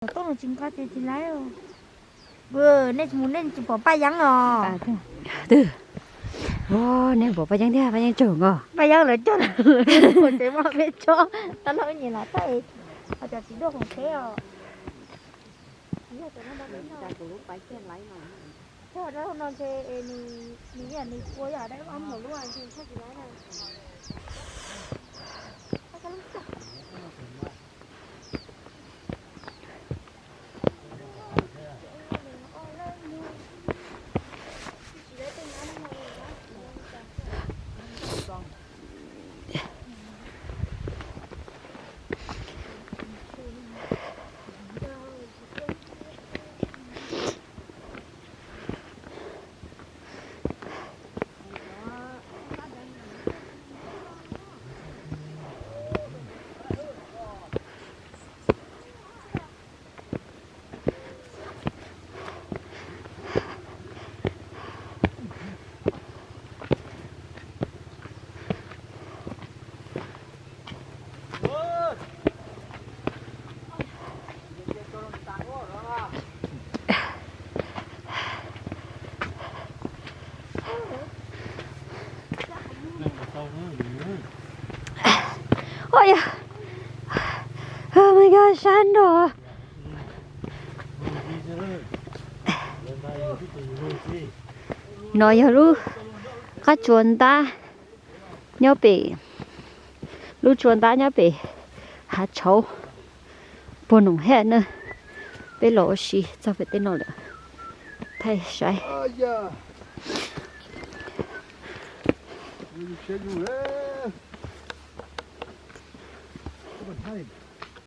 Toj no tsis nqa ces tsis laib. Nej mus nej tsis pom Paj Yeeb os? Twb, nej pom Paj Yeeb thiab, Paj Yeeb tsaug nkaus. Paj Yeeb lawv coj ua tsev moj peb tsob, tab laj nyiam lam thaij, ho cov txiv duaj khoom tsheb os. Yog cov no, cov no ntshe nws, nws ib yam nws kua yam dab ob mus lub tsis laib na. Ua yog, oh my god, sab nrog. No yog lub qab tsuas ntab nyob pem, lub tsuas ntab nyob pem hav tshauv puag noo haj na. Peb los ua si txog pem tej no lawm, thaij saib.